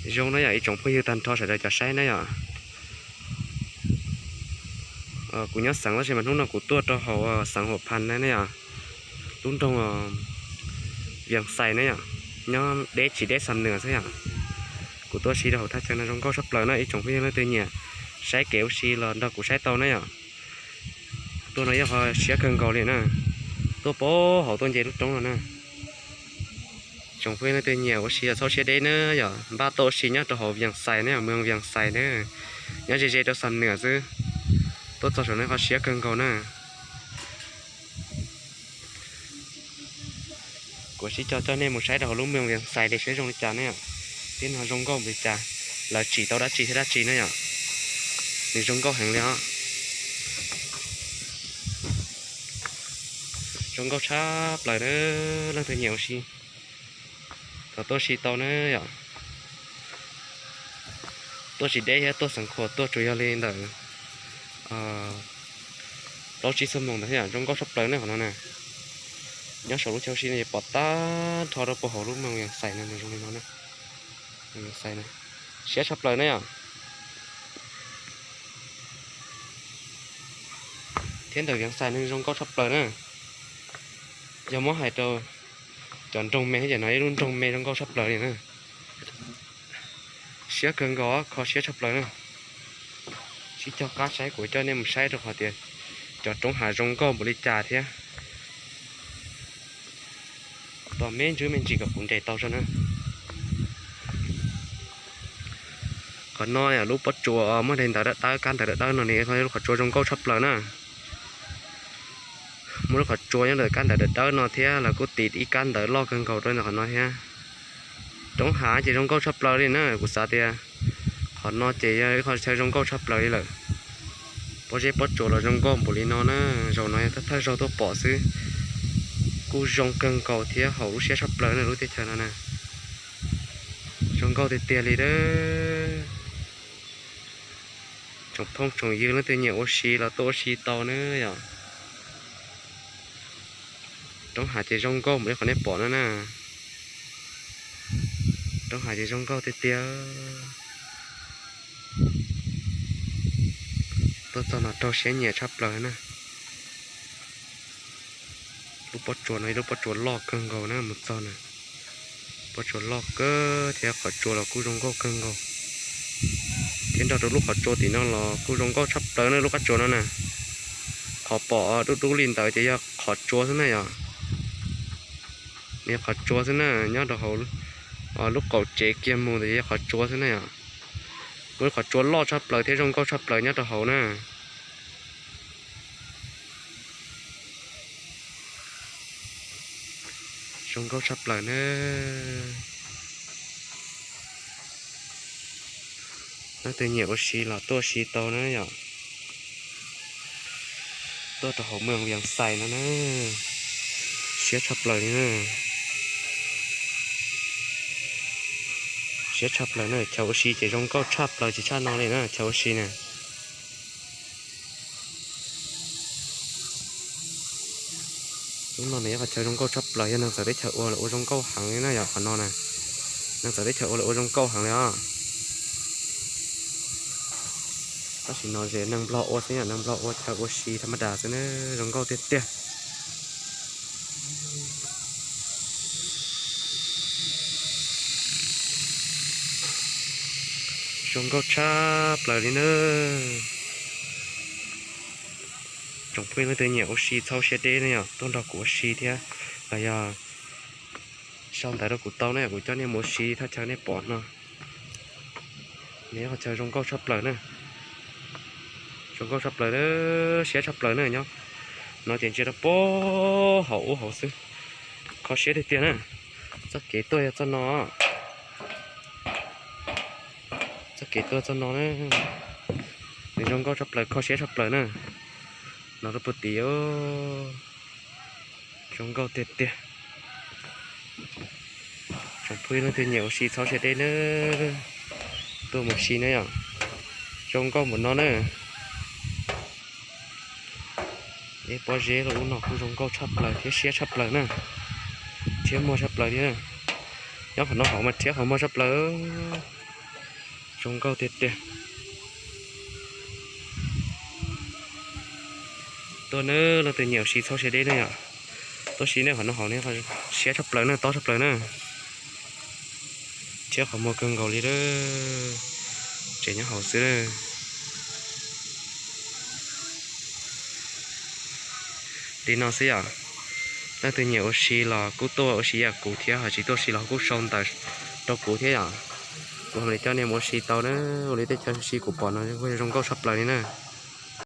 Zoo na yom, ib tsoom phooj ywg tag nrho sawv daws cov saib na yom. Kuv nyob xeev tab sis mas hnub no kuv tuaj rau hauv xeev Huam Phas na yom, lub nroog Vias Xais na yom, nyob deb tsis deb Xam Nuas xwb yom. Kuv tuaj ua si rau hauv thaj chaw no zoo nkauj tshaj plaws na, ib tsoom phooj ywg leej twg nyiam saib kev ua si los nrog kuv saib tau na yom. Tuaj no yog qhov siab kawg nkaus li na, tuaj pab hauv tuaj nce lub roob no na. Tsoom phooj ywg leej twg nyiam ua si los txhob siab deb na yom, npaj tuaj ua si nyob rau hauv Vias Xais na yom, moos Vias Xais na, nyob ze ze rau Xam Nuas xwb. Tuaj txog saum no qhov siab kawg nkaus na. Kuv sib coj coj nej mus saib rau hauv lub moos Vias Xais li saib zoo li cas na yom, thiab no zoo nkauj npaum li cas, lawv tsim tau dab tsi thiab dab tsi na yom. Nws zoo nkauj heev li os. Zoo nkauj tshaj plaws na, leej twg nyiam ua si los tuaj ua si tau na yom. Tuaj tsis deb thiab tuaj xeev Khuam tuaj tsuas yog li ntawm plaub tsib xuab moos ntawd thiab yom, zoo nkauj tshaj plaws na qhov no na. Nyob saum lub chaw ua si no ces pom tag nrho rau puag hauv lub moos Vias Xais no nws zoo li no na. Vias Xais na, siab tshaj plaws na yom. Thiab ntawm Vias Xais no zoo nkauj tshaj plaws na. Yog muab hais rau cov nroog me thiab ces no ib lub nroog me zoo nkauj tshaj plaws li na. Siab kawg nkaus, kho siab tshaj plaws na. Sib cog qab saib, kuv coj nej mus saib rau qhov tias cov roob hav zoo nkauj npaum li cas thiab. Tos me ntsis me ntsis kom kuv nres tau tso na. Qhov no lub pob tsuas muaj daim ntawv dawb dawb, kab ntawv dawb dawb no ne, lub qhov tsua zoo nkauj tshaj plaws na. Muaj lub qhov tsua nyob ntawm kab ntawv dawb dawb no thiab lawv kuj tis ib kab ntawv loj kawg nkaus rau ntawm qhov no thiab. Roob hav ces zoo nkauj tshaj plaws li na, kuv xav tias qhov no ces yog ib qhov chaw zoo nkauj tshaj plaws li lawm. Pob zeb pob tsuas los zoo nkauj npaum li no na, zaum no yog thawj thawj zaug tuaj pom xwb. Kuj zoo kawg nkaus thiab haum lub siab tshaj plaws na lub teb chaws no na. Zoo nkauj tiag tiag li a. Tsoom phooj tsoom ywg leej twg nyiam ua si los tuaj ua si tau na yom. Roob hav ces zoo nkauj npaum li qhov nej pom no na. Roob hav ces zoo nkauj tiag tiag. Tuaj txog no raug siab nyiam tshaj plaws na. Lub pob tsuas no ib lub pob tsuas loj kawg nkaus na, mus txog na. Pob tsuas loj kawg thiab qhov tsua los kuj zoo nkauj kawg nkaus. Thiab nrog rau lub qhov tsua tim no los kuj zoo nkauj tshaj plaws na, lub qab tsua no na. Qhov pom dub dub li ntawd ces yog qhov tsua xwb na yom. Yog qhov tsua xwb na, nyob rau hauv lub qaum tsev kiag mus ntawd ces yog qhov tsua xwb na yom. Kuj qhov tsua loj tshaj plaws thiab zoo nkauj tshaj plaws nyob rau hauv na. Zoo nkauj tshaj plaws na. Leej twg nyiam ua si los tuaj ua si tau na yom. Tuaj rau hauv moos Vias Xais no na. Siab tshaj plaws li na. Siab tshaj plaws na, chaw ua si ces zoo nkauj tshaj plaws tsis tshaj no li na, chaw ua si na. Lub no nws yog qhov chaw zoo nkauj tshaj plaws, yog neeg txawv teb chaws ua lawv ua zoo nkauj heev li na yom, qhov no na. Neeg txawv teb chaws ua lawv ua zoo nkauj heev li os. Tab sis no ces neeg Nplog ua xwb yom, neeg Nplog ua chaw ua si tham ma das xwb na, zoo nkauj tiag tiag. Zoo nkauj tshaj plaws li na. Tsoom phooj ywg leej twg nyiam ua si txhob siab deb na yom, tuaj nrog kuv ua si thiab los yog sau ntawv rau kuv tau na, kuv coj nej mus ua si thaj chaw nej pom no. Nws yog qhov chaw zoo nkauj tshaj plaws na. Zoo nkauj tshaj plaws, siab tshaj plaws na nyob. No ces ntsia rau puag hauv ub hauv xwb, kho siab tiag tiag na. Txoj kev tuaj yog txoj no. Txoj kev tuaj txoj no na. Nws zoo nkauj tshaj plaws, kho siab tshaj plaws na. No rau puag tid, zoo nkauj tiag tiag. Tsoom phooj ywg leej twg nyiam ua si txhob siab deb na, tuaj mus si na yom. Zoo nkauj npaum no na. Ib pob zeb lub no kuj zoo nkauj tshaj plaws thiab siab tshaj plaws na, thiab muag tshaj plaws thiab. Nyob qhov no hauv mas thiab qhov muag tshaj plaws. Zoo nkauj tiag tiag. Tuaj nawb leej twg nyiam ua si txhob siab deb ne yom. Tuaj si nej, qhov no haus ne, siab tshaj plaws na, tob tshaj plaws na. Thiab qhov muag kawg nkaus li a, tseem nyob hauv xwb a. Li no xwb yom. Leej twg nyiam ua si los kuj tuaj ua si yam kuv thiab, ho tsis tuaj ua si los kuj sau ntawv rau kuv thiab yom. Kuv mam li coj nej mus ua si tau na. Ua li tej chaw ua si kuv pom no kuj zoo nkauj tshaj plaws li na.